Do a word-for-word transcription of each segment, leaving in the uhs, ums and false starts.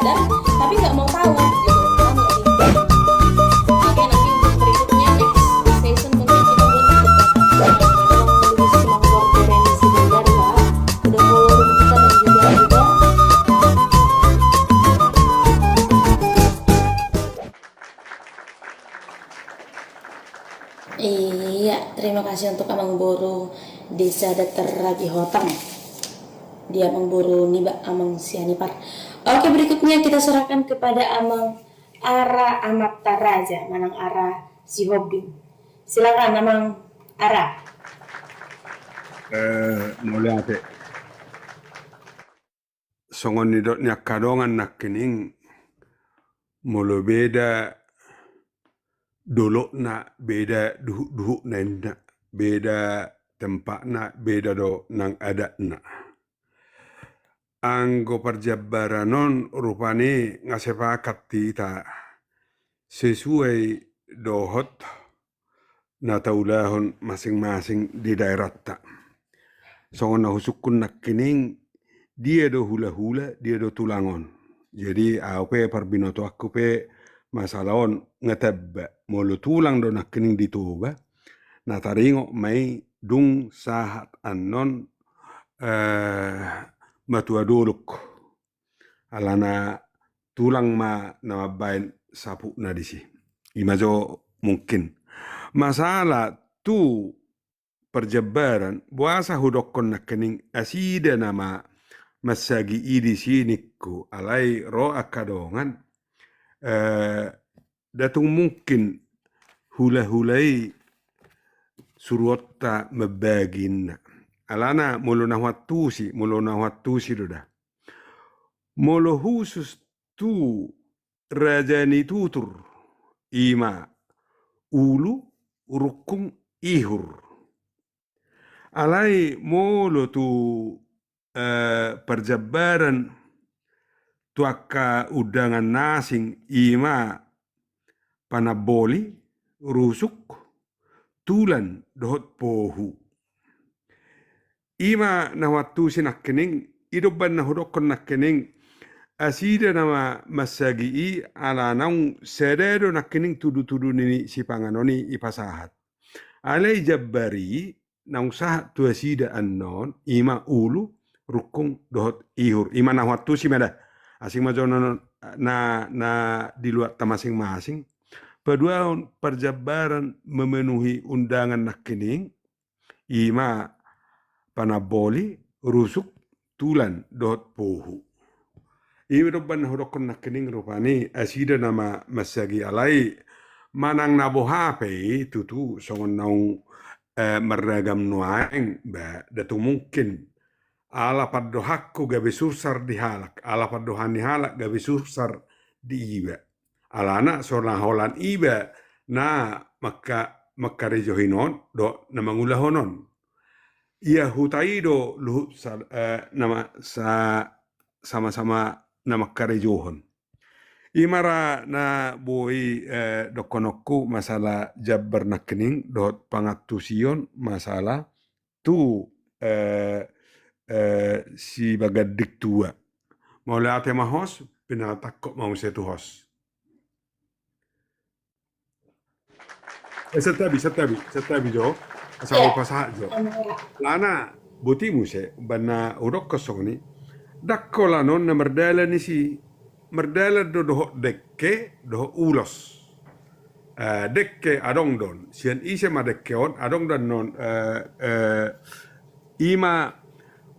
Tapi nggak mau tahu gitu. Paham nggak sih? Oke, nanti untuk berikutnya, next session, mungkin kita buat untuk Bang Luis, Bang Gordon, Bang Gordon, ya. Udah follow kita dan juga udah. Iya, terima kasih untuk Amangboru Desa Datar Ragi Hotang. Dia Amangboru niba, Amang Sianipar. Oke, berikutnya kita serahkan kepada Amang Ara Amanta Raja, manang Ara Sihombing. Silakan, Amang Ara. Eh, mauliate. Songon nidok ni angka dongan nangkining, molo beda dolokna, beda duhut-duhutna inna, beda tempatna, beda do nang adatna. Anggo parjambaran on rupani nga sepakat hita sesuai dohot na taulahon masing-masing di daerahta. Songon na husungkun nangkining, dia do hula-hula, dia do tulang on. Jadi, au pe parbinotoanku pe masalah on nga tamba. Molo tulang do nangkining di Toba, na taringot ma i dung sahat annon, eh, matua dolok. Alana tulang ma na mambaen saputna disi. Ima jo mungkin. Masalah tu parjambaran, boasa hudokkon nangkining asida nama mansagi i disi ningku, alai ro angka dongan, eh, nda tung mungkin hula-hula i suruonta mambagi inna. Alana molo na huantusi, molo na huantusi do da. Molo husus tu raja ni tutur, ima ulu, rungkung, ihur. Alai molo tu, eh, parjambaran tu angka undangan na asing, ima panamboli, rusuk, tulan dohot pohu. Ima na huantusi nangkining, i do umbahen na hudokkon nangkining, asida nama mansagi i ala naung sada do nangkining tudu-tudu ni sipanganon i dipasahat. Alai jambar i naung sahat tu asida annon, ima ulu, rungkung dohot ihur. Ima na huantusi ma da. Asing ma jo na, na, na di luarta masing-masing. Paduahon parjambaran memenuhi undangan nangkining, ima panamboli, rusuk, tulan dohot pohu. Ima do umbahen na hudokkon nangkining rupani, asida nama mansagi, alai manang na boha pe i tutu songon naung, eh, marragam nuaeng, ba nda tung mungkin. Ala pandohanku gabe sursar di halak, ala pandohan ni halak gabe sursar di iba. Alana so na holan iba na mangka-, mangkarejohon on dohot na mangulahon on. Ia huta i do luhut sa-, eh, nama sa-, sama-sama na mangkarejohon. Ima ra na boi, eh, dokkononku masalah jambar nangkining dohot pangantusion masalah tu, eh, eh, sibaganding tua. Mauliate ma host, pinatangkok ma muse tu host. Eh, santabi, santabi, santabi jo. Asa hupasahat jo. Alana boti muse, umbahen na hudokkon songon i. Ndang holan on na mardalan disi, mardalan do dohot dengke dohot ulos. Eh, dengke adong do on. Sian ise ma dengke on, adong do annon, eh, eh, ima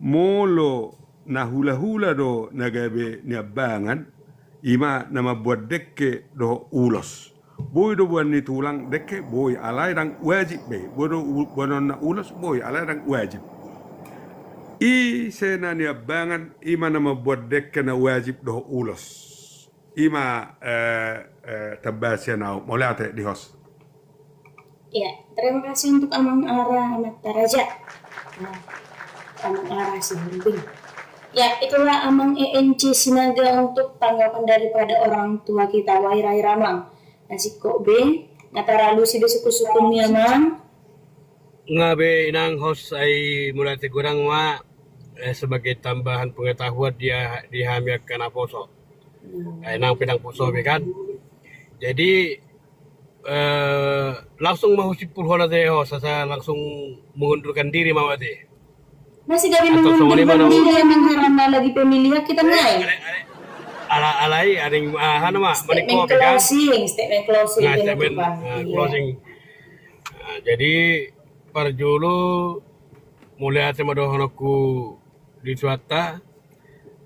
molo na hula-hula do na gabe niambangan, ima na mamboan dengke dohot ulos. Boi do boan ni tulang dengke, boi, alai ndang wajib be. Boi do u-, boanonna ulos, boi, alai ndang wajib. Ise na niambangan, ima na mamboan dengke na wajib dohot ulos. Ima, eh, eh, tambahan sian au, mauliate di host. Ya, terima kasih untuk Amang Ara Amanta Raja. Nah, Amang Ara Sihombing. Ya, itulah Amang E N C Sinaga untuk tanggapan daripada orang tua kita. Wah, ira-ira, Amang. Na singkop be, na taralusi be sungkun-sungkun ni Amang. Nga be inang host, ai mauliate godang ma, eh, sebagai tambahan pengetahuan di, di hami angka naposo. Eh, nang pe nang pusobi kan. Jadi eh, langsung ma husimpulhon ate ho, asa langsung mengundurkan diri ma au ate. Masih gabe mengundurkan diri, emang karena lagi pemilihan kita ngai. Alai, alai, alai, aha nama, statement closing, statement closing. Nah, statement closing. Nah, jadi parjolo mauliate ma dohononku di suhutta,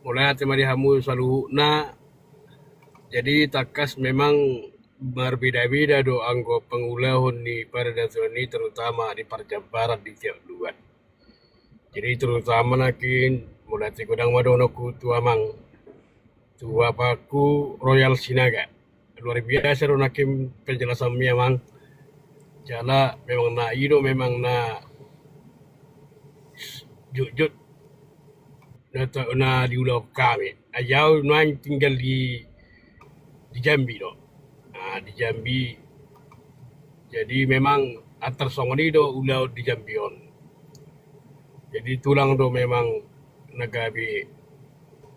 mauliate ma di hamu saluhutna. Jadi tangkas memang marbeda-beda do anggo pangulahon ni paradaton i, terutama di parjambaran di tiap luat. Jadi terutama nangkin mauliate godang ma dohononku tu amang, tu bapakku Royal Sinaga. Luar biasa do nangkin penjelasanmi amang. Jala memang na i do memang na jotjot na diulahon hami. Ai au nuaeng tinggal di di Jambi do. Nah, di Jambi. Jadi memang antar songon i do ulaon di Jambi on. Jadi tulang do memang na gabe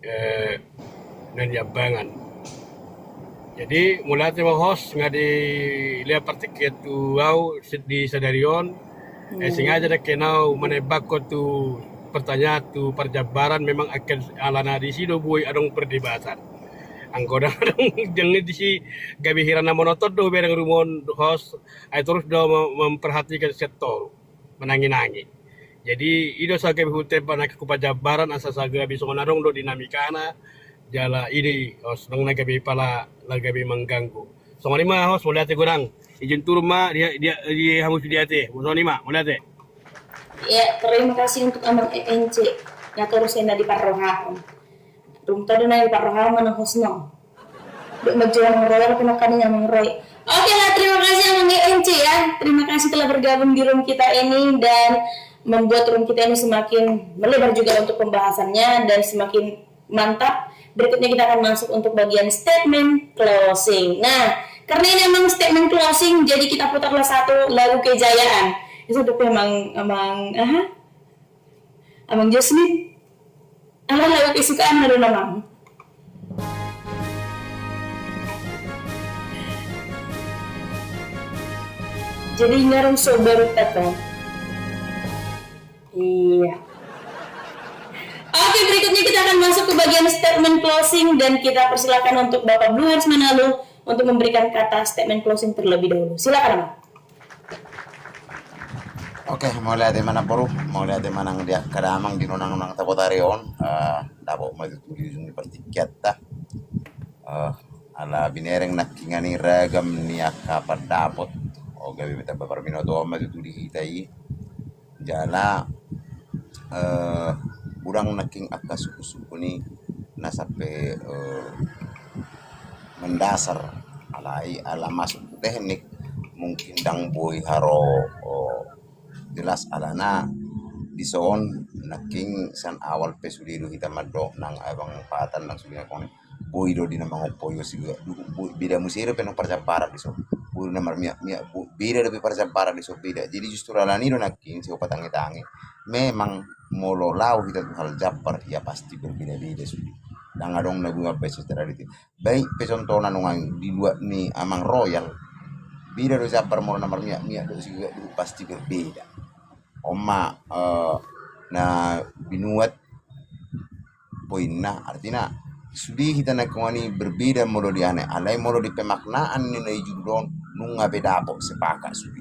eh, na niambangan. Jadi mauliate ma host, nga dilehon partingkian tu au di sadari on. Eh, sengaja nangkin au manembangkon tu pertanyaan tu parjambaran, memang akan alana disi do boi adong perdebatan. Anggo dang adong, dang disi gabe hira na monotong do hubereng rumon host, ai torus do memperhatikan sektor, menangi-nangi. Jadi i do asa gabe hutempa nangkin tu parjambaran, asa gabe songon adong do dinamikana. Jala i do host, nang na gabe pala na gabe mengganggu. Songon i ma host, mauliate godang. Izin turun ma di, di, di hamu sude ate. Songon i ma, mauliate. Ya, terima kasih untuk Amang E N C. Na torus na diparrohahon. Dung tadi na diparrohahon ma na host no. Duk menjual Amang Roy, tapi nak kami Amang Roy. Oke lah, terima kasih Amang E N C ya. Terima kasih telah bergabung di room kita ini dan membuat room kita ini semakin melebar juga untuk pembahasannya dan semakin mantap. Berikutnya kita akan masuk untuk bagian statement closing. Nah, karena ini emang statement closing, jadi kita putarlah satu lagu kejayaan. Itu tuh emang, emang, aha, Amang Josmin. Ala lagu kesukaan na do, Amang. Jadi ngarung sobar tato. Iya. Oke, berikutnya kita akan masuk ke bagian statement closing dan kita persilakan untuk Bapak Blue Hairs Manalu untuk memberikan kata statement closing terlebih dahulu. Silakan, Amang. Oke, mauliate ma namboru, mauliate ma nang di angka damang di nuaeng nuaeng tabotari on, eh, dapot ma tutu di ujung ni partingkianta. Eh, ala binereng nangkiningan i ragam ni angka pandapot, o gabe tamba parbinotoan ma tutu di hita i. Jala eh, godang nangkin angka sungkun-sungkun i na sampe eh, mendasar, alai ala masuk tu teknik mungkin dang boi haro, oh, jelas alana dison nangkin sian awal pe sude do hita mandok nang abang Patan nang sude nangkin boi do di na mangompoi sigaduhu, boi, beda muse dope nang parjambaran dison, boi na marmiak-miak, boi, beda dope parjambaran dison, beda. Jadi justru alani do nangkin sihopatangi-tangi memang molo laho hita tu hal jambar ia pasti berbeda-beda sude. Dang adong na boi mambaen secara detail. Baik pe contohna nuaeng di luat ni Amang Royal, beda do jambar molo na marmiak-miak dohot sigaduhu pasti berbeda. On ma eh, na binuat poinna, artina sude hita nangkin i berbeda molo di aha ni, alai molo di pemaknaan ni na di judul on nunga be dapot sepakat sude.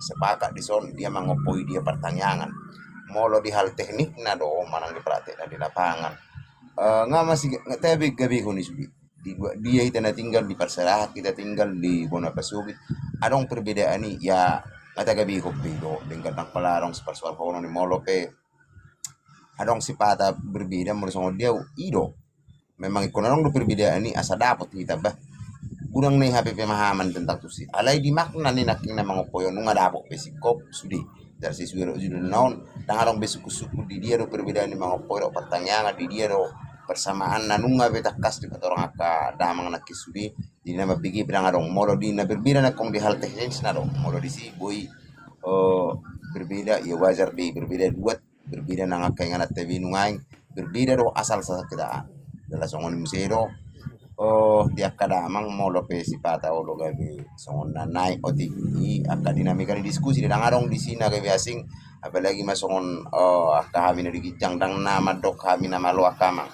Sepakat dison dia mangompoi dia partangiangan. Molo di hal teknikna do manang di praktekna di lapangan, eh, nga masih nga tabe gabehon i sude. Di dia hita na tinggal, di parserahan hita tinggal, di bona pasogit, adong perbedaan i, ia nga tagabehon be i do, denggan nang pala adong siparsoalhonon i molo pe adong sipata berbeda molo songon dia i do. Memang ingkon adong do perbedaan i asa dapot hita bah. Godang na i hape pemahaman tentang tusi. Alai di makna ni nangkin na mangompoi on nunga dapot be singkop sude. Jala sesuai dohot judulna on, dang adong be sungkun-sungkun di dia do perbedaan ni mangompoi dohot partangiangan, di dia do persamaanna, nunga be tangkas dipatorang angka damang nangkin sude. Jadi na mambege pe dang adong. Molo di na berbeda nangkin di hal teknisna do, molo disi boi eh, berbeda, ia wajar be berbeda, luat berbeda nang angka ingananta be nuaeng, berbeda do asal sasakitaan. Jala songon i muse do Oh, di angka damang molo pe sipata olo gabe songon na naek otik i angka dinamika ni diskusi, ndang adong disi na gabe asing, apalagi ma songon, oh, angka hami na di ginjang, ndang na mandok hami na malo angka amang.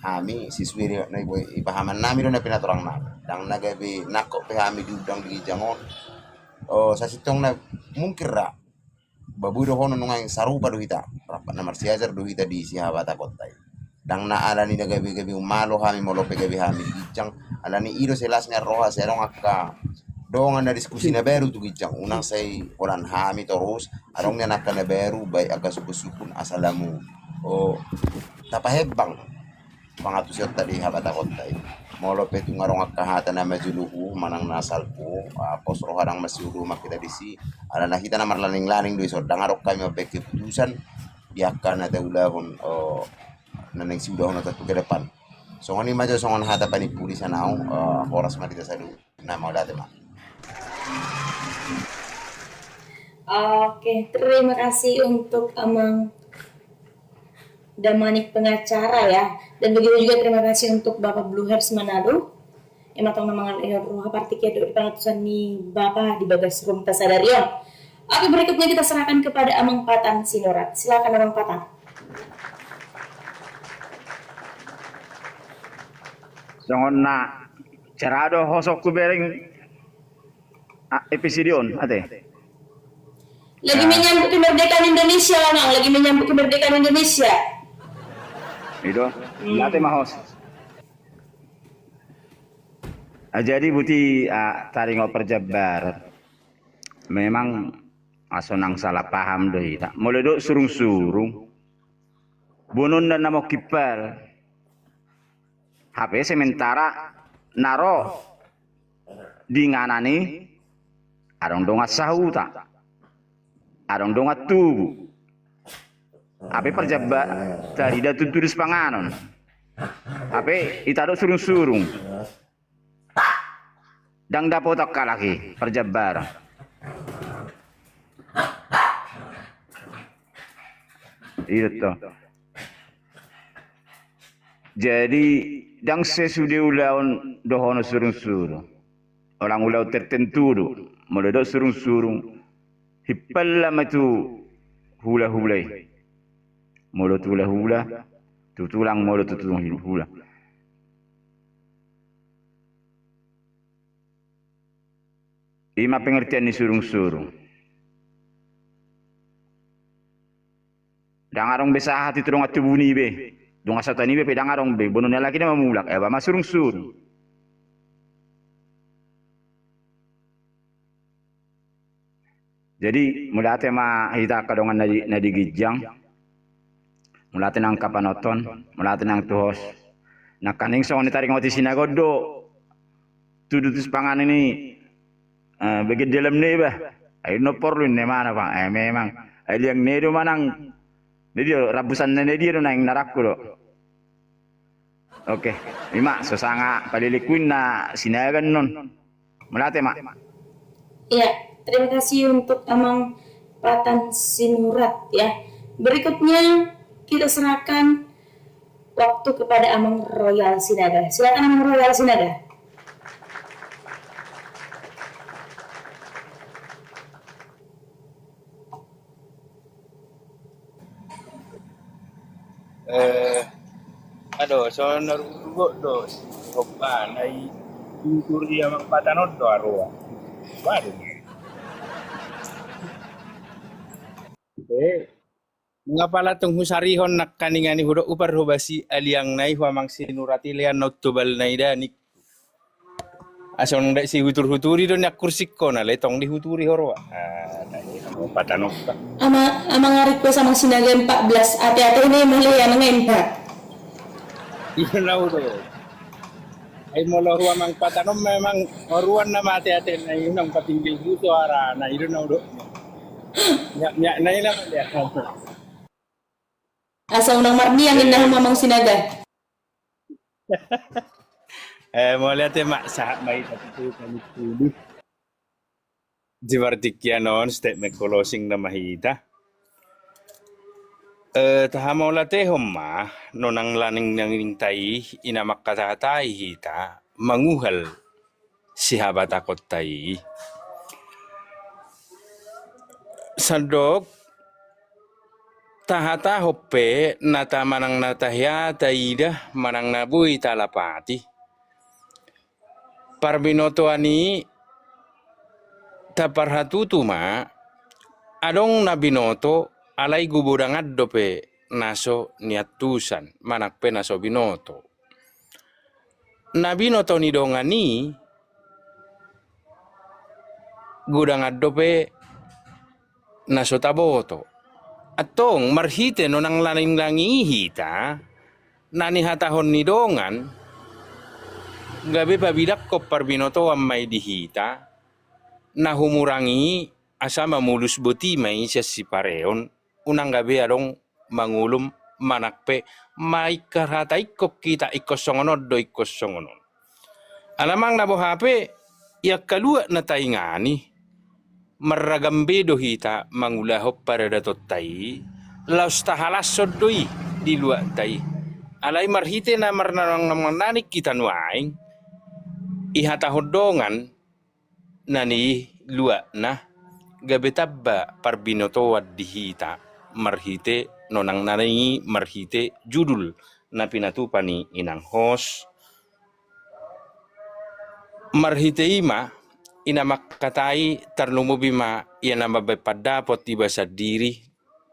Hami sesuai dengan na ibo-, ipahaman nami do na pinatorang nami. Ndang na gabe nangkok pe hami diundang di ginjang on. Oh, sasintongna mungkin ra. Ba boi dohonon nunga sarupa do hita, rap na marsiajar do hita di si habatahonta i. Ndang na alani na gabe-gabe umalo hami molo pe gabe hami di ginjang, alani i do selasnya roha sai adong angka dongan na diskusi na baru tu ginjang, unang sai holan hami torus, adong nian angka na baru, baik angka sukun-sukun asa lamu, oh, tapahembang pangantusionta di habatahonta i. Molo pe tung adong angka hata na manjuluhu manang na salpu, ah, pos roha ndang masiulu ma hita disi, alana hita na marlaning-laning do ison, ndang adong hami mambaen keputusan di angka na taulahon, oh, na naeng siulahononta tu ke depan. Songon i ma jo songon hata panimpuli sian au, eh, horas ma di hita saluhutna, mauliate ma. Oke, terima kasih untuk Amang Damanik pengacara ya. Dan begitu juga terima kasih untuk Bapak Blue Hairs Manado. Ima tong na mangalehon roha partingkian dohot pangantusan ni Bapa di bagas rumta sadari on. Oke, berikutnya kita serahkan kepada Amang Patan Sinurat. Silakan Amang Patan. Songon na cara do hosongku bereng, ah, episode on, ate. Lagi menyambut kemerdekaan Indonesia, Amang. Lagi menyambut kemerdekaan Indonesia. I do. Hmm. Ate ma hos. Ah, jadi buti, ah, taringot parjambaran. Memang aso nang salah paham do hita. Molo didok surung-surung, boanonna na mongkimpal. Hape sementara na ro di inganan i adong dongan sahuta, adong dongan tubu. Hape parjamba tarida tutu dos panganon. Hape i tadok surung-surung. Ndang dapotan halak i parjambaran. I do. Jadi ndang sesude ulaon dohonon surung-surung. Holan ulaon tertentu do. Molo didok surung-surung, himpalna ma tu hula-hula i. Molo tu hula-hula, tu tulang, molo tu tulang, hula-hula. Ima pengertian ni surung-surung. Ndang adong be sahat i tu dongan tubu niba, dongan sahuta niba pe ndang adong be, boanon ni halak i na mamulak, eba ma surung-surung. Jadi mauliate ma hita angka dongan na di, na di ginjang. Mauliate nang angka panonton, mauliate nang tu hos. Nangkaning songon i taringot i, Sinaga on do tudu tusi panganon i, eh, bagian dalam na iba. Ai na porlu inna i manang, eh, memang. Ai liang na i do manang. Jadi rambusan na dia do naeng na rangku do. Oke, ima so sanga palelengku inna Sinaga on. Mauliate ma. Iya, terima kasih untuk Amang Patan Sinurat ya. Berikutnya kita serahkan waktu kepada Amang Royal Sinaga. Silakan Amang Royal Sinaga. Eh, ado, so na rugot do. Opa, na i tutur i Amang Patan on do aroa. Waduh. Eh, mangapala tung husarihon nangkaning ani hudok uparhobasi aliang na i hu Amang Sinurat i lean na untobal na i da ni. Asa unang dai sihutur-huturi do nian kursingkon, ale tong dihuturi ho roa. Ah, dai, Amang Patan on. Amang, Amang Ari kuasa Amang Sinaga empat belas, ate-ate ini mulai ya mengempat. Iya, lau do. Ai molo hu Amang Patan on memang oruan nama ate-ate na i unang patinggil hu suara na i do na udo. Miak-miak na i nama dia. Asa unang marniang inna hamu Amang Sinaga. Eh, mauliate ma, sahat ma hita tu panimpuli. Di partingkian on, statement closing nama hita. Eh, tahamauliatehon ma, nonang lani-, lanininta i, i na mangkatahatai hita, manguhal sihabatakonta i. Sandok, tahatahon pe, na ta manang na tahea taida, manang na boi talapati. Parbinotoan i taparhatutu ma, adong na binoto, alai gubodangan dope na so niantusan, manang pe na so binoto. Na binoto ni dongan i, gudangan dope na so taboto. Antong marhite nonang lani-, lani-, i hita, na nihatahon ni dongan, gabe pabidanghon parbinotoan ma i di hita, na humurang i asa mamolus boti ma i sian sipareon, unang gabe adong mangulum manang pe maingkar hata ingkon hita ingkon songon on do ingkon songon on. Ala manang na boha pe, i angka luat na taingani, marragam be do hita mangulahon paradatonta i, laos tahalashon do i di luatta i. Alai marhite na marnanang-nanang hita nuaeng, ihatahon dongan, na ni luatna, gabe tamba parbinotoan di hita, marhite nonang lani i, marhite judul na pinatupa ni inang host. Marhite i ma, i na mangkatai tarlumobi ma, ia na mambaen pandapot iba sandiri,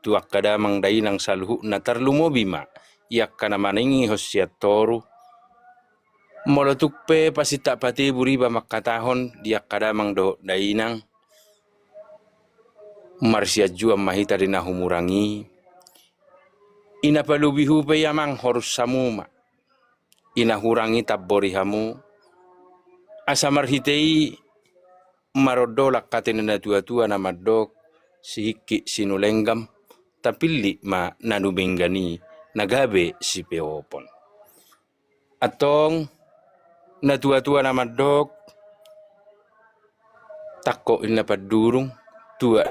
tu angka damang dainang saluhutna tarlumobi ma, i angka na manangihon sian toru, molo tung pe pasinta patebur iba mangkatahon di angka damang dohot dainang, marsianjuan ma hita di na humurang i, i na palobi hu pe i amang horus hamu ma, i na hurang i tambori hamu, asa marhite i marondolan hata ni na tua-tua na mandok, sihingkit sinulenggam, tapillit ma na dumenggan i, na gabe sipeopon. Antong, na tua-tua na mandok, tangkok inna pandurung, tua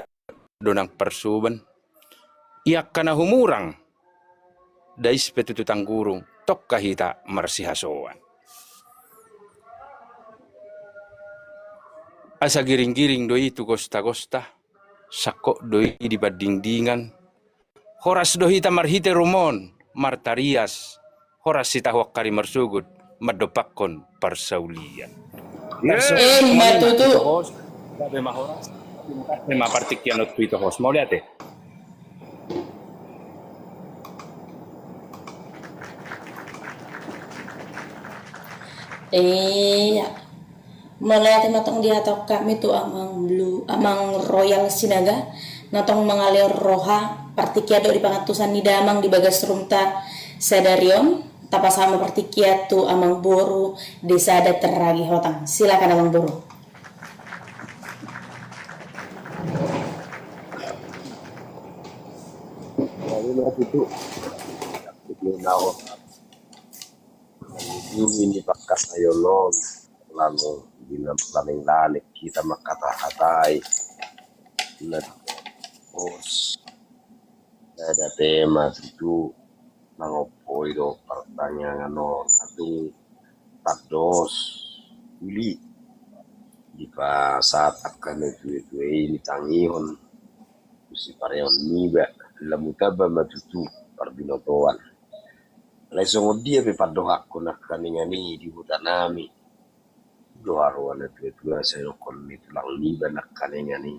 do nang parsoban. I angka na humurang, dais pe tutu tanggurung, tongka hita marsihasoan. Asa giring-giring do i tu gosta-gosta, sangkot do i di pandingdingan. Horas do hita marhite rum on, martarias, horas hita tu angka ari marsogot, mandompakkon parsaulian. Emma tutu. Host, gabe ma horas. Emma partingkian on tu ito host. Mauliate. Iya. Mauliate ma tong dihatahon hami tu Amang Blue, Amang Royal Sinaga, na tong mangalehon roha, partingkian dohot di pangantusan ni damang di bagas rumta sadari on, tapasahat ma partingkian tu Amang Boru, Desa Adat Ragi Hotang. Silakan Amang Boru. Jadi, nah, itu. Jadi, nah, Dulu ini bagas na jolo, lalu di na lani-lani hita mangkatahatai. Na, os, na date ma tutu mangompoi do partangiangan on, tung tandos uli dipasahat angka na tua-tua i ditangihon tu sipareon niba, lamu tamba ma tutu parbinotoan. Alai songon dia pe pandohakkon nangkaningan i di huta nami, do haroa na tua-tua sai dokkon ni tulang niba nangkaningan i.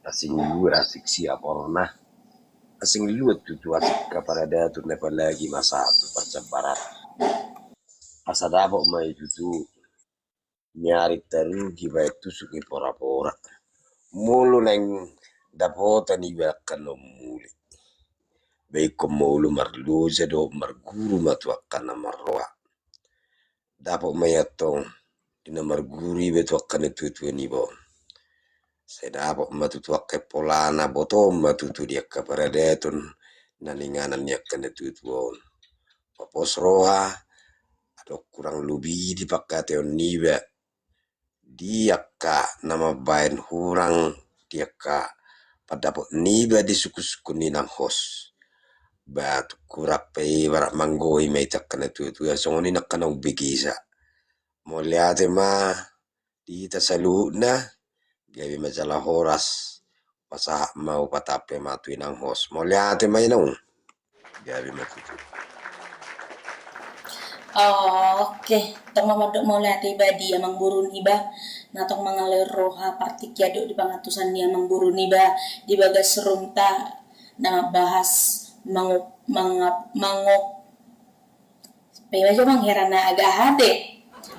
Asing luat asing siaporna, asing luat tutu asing kaparadaton, apalagi masa tu parjambaran. Asa dapot ma i tutu. Ni ari tarugi baen tusuk ni pora-pora. Molo naeng dapotan iba angka na muli, baen ingkon molo marloja dohot marguru ma tu angka na marroha. Dapot ma i antong di na marguru iba tu angka na tua-tua niba on. Sai dapot ma tutu angka polana, boto ma tutu di angka paradaton na ninganan ni angka na tua-tua on. Papos roha, adong kurang lobi di pangkataion niba, di angka na mambaen hurang, di angka pandapot niba di sungkun-sungkun ni nang hos. Ba tungkurnami pe ibarat manggohi ma i tu angka na tuatua, songon i nangkin na umbegesa. Mauliate ma di hita saluhutna, gabe ma jala horas, pasahat ma hupatap ma tu inang host. Mauliate ma inang. Gabe ma tutu. Oke, tong ma mandok mauliate iba di amangboru niba, na tong mangalehon roha partingkian dohot di pangantusan ni amangboru niba di bagas room ta, na bahas mango-, manga-, mango-, Pe iba jo mangheran na agak hate.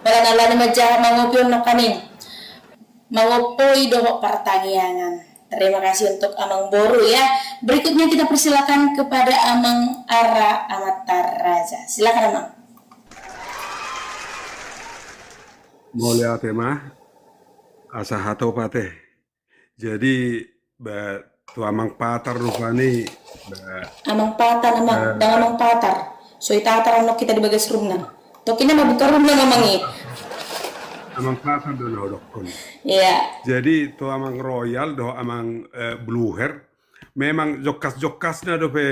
Pala na lani manjaha mangopi on nangkaning. Mangopi dohot partangiangan. Terima kasih untuk Amang Boru ya. Berikutnya kita persilakan kepada Amang Ara Amanta Raja. Silakan Amang. Mauliate ma. Asa hatop ate. Jadi, ba, tu Amang Patar rupani, ba. Amang Patar, Amang, eh, dang Amang Patar. So i tatar annon hita di bagas room na. Tokina ma buka room na Amang i. Amang Patar do na hudokkon. Iya. Jadi, tu Amang Royal do, Amang, eh, Blue Hair. Memang jokkas-jokkasna dope,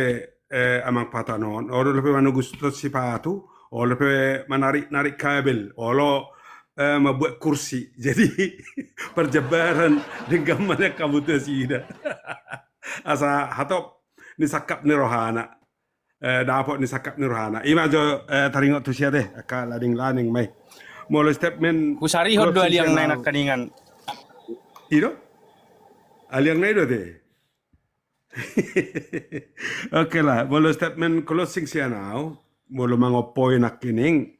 eh, Amang Patar on. Olo dope manuguston sipatu, olo dope manarik-narik kabel, olo, eh, mambuat kursi. Jadi, parjambaran denggan ma na kabutuhon nasida. Asa hatop ni sangkap ni rohana. Eh, dapot ni sangkap ni rohana. I ma jo, eh, taringot tu sia te, angka lading-lading ma i. Molo statement. Husarihon do closing aliang nai sian au nangkaningan. I do? Aliang nai do te. Oke lah, molo statement closing sian au, molo mangopi nangkining,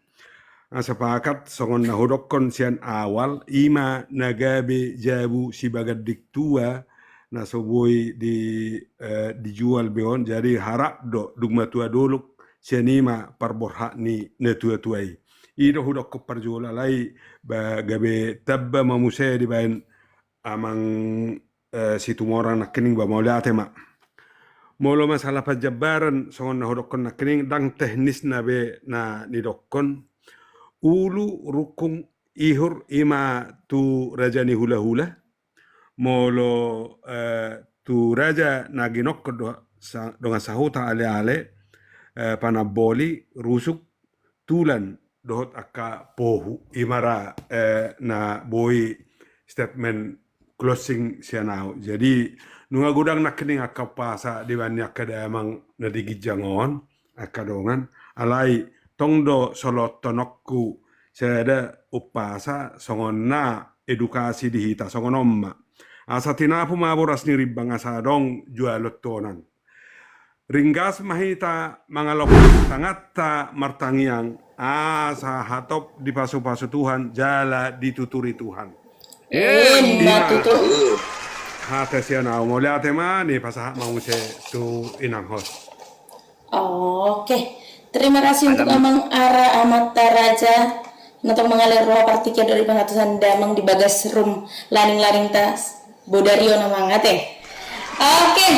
asa pakat songon na hudokkon sian awal, i ma na gabe jabu sibaganding tua, na so boi di, eh, dijual be on, jadi harap do dung matua dolok, sian i ma parborhat ni na tuatua i. I do hudokkon parjolo alai, ba gabe tamba ma muse dibaen Amang, eh, Situmorang nangkining ba mauliate ma. Molo masalah parjambaran songon na hudokkon nangkining dang teknisna be na nidokkon. Ulu, rungkung, ihur i ma tu raja ni hulahula. Molo, eh, tu raja na ginokkon do sa-, dongan sahuta aleale, eh, panamboli, rusuk, tulan, dohot angka pohu, i ma ra, eh, na boi statement closing sian au. Jadi, nunga godang nangkining angka umpasa dibaen ni angka damang na di ginjang on, angka dongan, alai tong do solothononku sada umpasa songon na edukasi di hita songon on ma. Asa tinapu ma boras ni rimbang asa adong jualontonan. Ringgas ma hita mangalap tanganta martangiang, asa hatop dipasupasu Tuhan, jala dituturi Tuhan. Emma tutu. Hata sian au, mauliate ma, ni pasahat ma muse tu inang host. Oke. Terima kasih untuk Amang Ara Amanta Raja. Na tong mangalehon roha partingkian dohot di pangantusan damang di bagas room lading-lading ta. Bodari on Amang ate. Oke.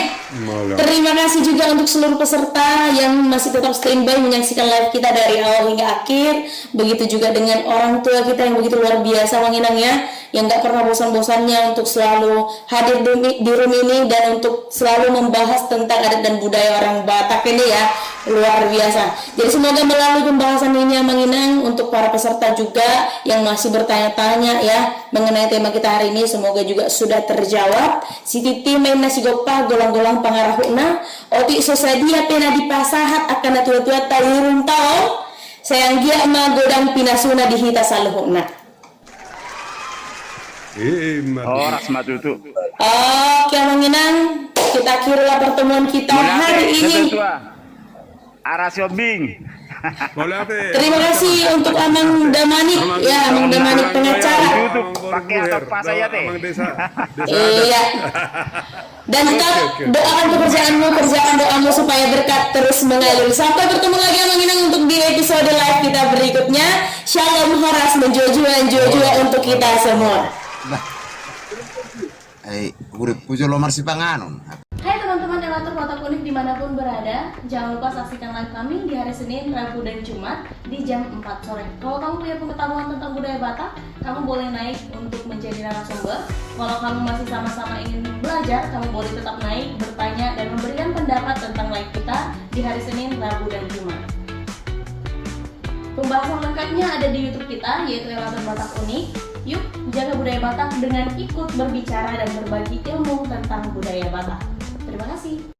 Terima kasih juga untuk seluruh peserta yang masih tetap standby menyaksikan live kita dari awal hingga akhir. Begitu juga dengan orang tua kita yang begitu luar biasa, Amang Inang ya, yang nggak pernah bosan-bosannya untuk selalu hadir di, di room ini dan untuk selalu membahas tentang adat dan budaya orang Batak ini ya. Luar biasa. Jadi semoga melalui pembahasan ini Amang Inang, untuk para peserta juga yang masih bertanya-tanya ya mengenai tema kita hari ini, semoga juga sudah terjawab. Sititi ma inna sigompa, golang-golang pangarahutna. Otik so sadia pe na dipasahat angka na tuatua ta di room ta on, sai anggiat ma godang pinasuna di hita saluhutna. Emma tutu. Horas ma tutu. Oke Amang Inang, kita akhirilah pertemuan kita hari ini. Mauliate, na tuatua. Ara Siombing. Mauliate. Terima kasih untuk Amang Damanik, ya, Amang Damanik pengacara. Itu, itu, pakai atau pas aja, teh. Amang Desa, Desa Adat. Iya. Dan tetap doakan pekerjaanmu, kerjakan doamu supaya berkat terus mengalir. Sampai bertemu lagi Amang Inang untuk di episode live kita berikutnya. Shalom, horas, menjua-jua, menjua-jua untuk kita semua. Nah. Eh, urip ku jolo marsipanganon. Hai teman-teman Elator Batak Unik dimanapun berada, jangan lupa saksikan live kami di hari Senin, Rabu, dan Jumat di jam empat sore. Kalau kamu punya pengetahuan tentang budaya Batak, kamu boleh naik untuk menjadi narasumber. Kalau kamu masih sama-sama ingin belajar, kamu boleh tetap naik, bertanya, dan memberikan pendapat tentang live kita di hari Senin, Rabu, dan Jumat. Pembahasan lengkapnya ada di YouTube kita, yaitu Elaton Batak Unik. Yuk, jaga budaya Batak dengan ikut berbicara dan berbagi ilmu tentang budaya Batak. Terima kasih.